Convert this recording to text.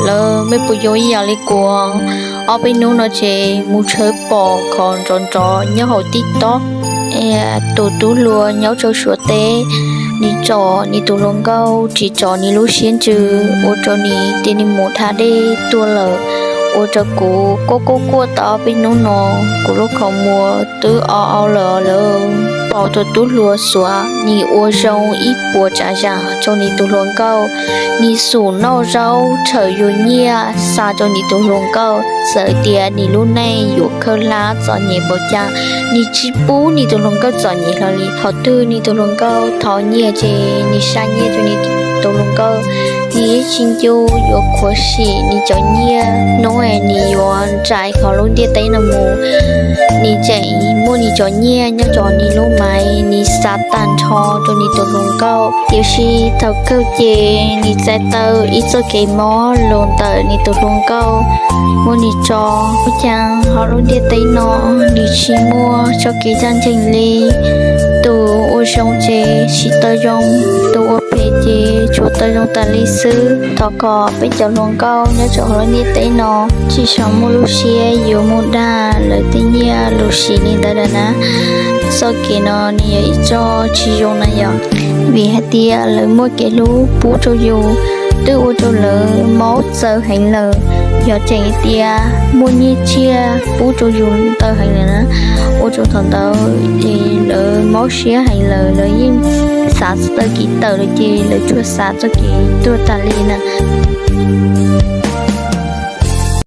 Lawv mej puas yuav ib yam li kuv? Ob peb hnub no ces mus tshawb pom qhov nrov nrov nyob hauv TikTok. Tus tub hluas nyob rau Suav teb, nws tsom nws tus hluas nkauj tsis tsom nws lub siab ntsws, ua rau nws cia li mus dhau dej tuag lawm. Ua rau kuv quaj quaj quaj tau ob peb hnub no, kuv lub qhov muag twb o au lawm lawm. Pom tus tub hluas Suav nws ua zoo ib puas tsav zam rau nws tus hluas nkauj, nws xum noj zaub txhawm yus nyiaj xa rau nws tus hluas nkauj, txawm tias nws lub neej yuav khaws hlab txom nyem npaum cas, nws tsis pub nws tus hluas nkauj txom nyem hlo li. Thaum twg nws tus hluas nkauj thov nyiaj ces nws xa nyiaj rau nws tus hluas nkauj. Nws yeej tsis ncu yuav khuav sim nws cov nyiaj, hnub es nws yuav ntsais qhov lub ntiaj teb no mus, nws tseem muab nws cov nyiaj nyob rau nws lub maiv nws xa tag nrho rau nws tus hluas nkauj. Tiam sis thaum kawg ces nws txais tau ib txoj kev mob los ntawm nws tus hluas nkauj muab nws tso. Ua cas hauv lub ntiaj teb no nws tsis muaj txoj kev ncaj ncees li. Tus ua zoo ces tsis tau zoo, tus ua phem ces tsuas tau zoo tas li xwb. Thov kom peb cov hluas nkauj nyob rau hauv lub ntiaj teb no tsis txhob muaj lub siab yuav mus dag lawv tej nyiaj lus sim li ntawd lawm na. Txoj kev no nws yog ib txoj tsis zoo na yom. Vim hais tias lawv muaj kev hlub pub rau yus, twb ua rau lawv mob txaws heev lawm. Yog tseem tias muaj nyiaj txiag pub rau yus ntau heev lawm na, ua rau thaum ntawd es lawv mob siab heev lawm, lawv yeej xav tsis tau kev tawm lawm ces lawv tsuas xav txoj kev tuag tas li na.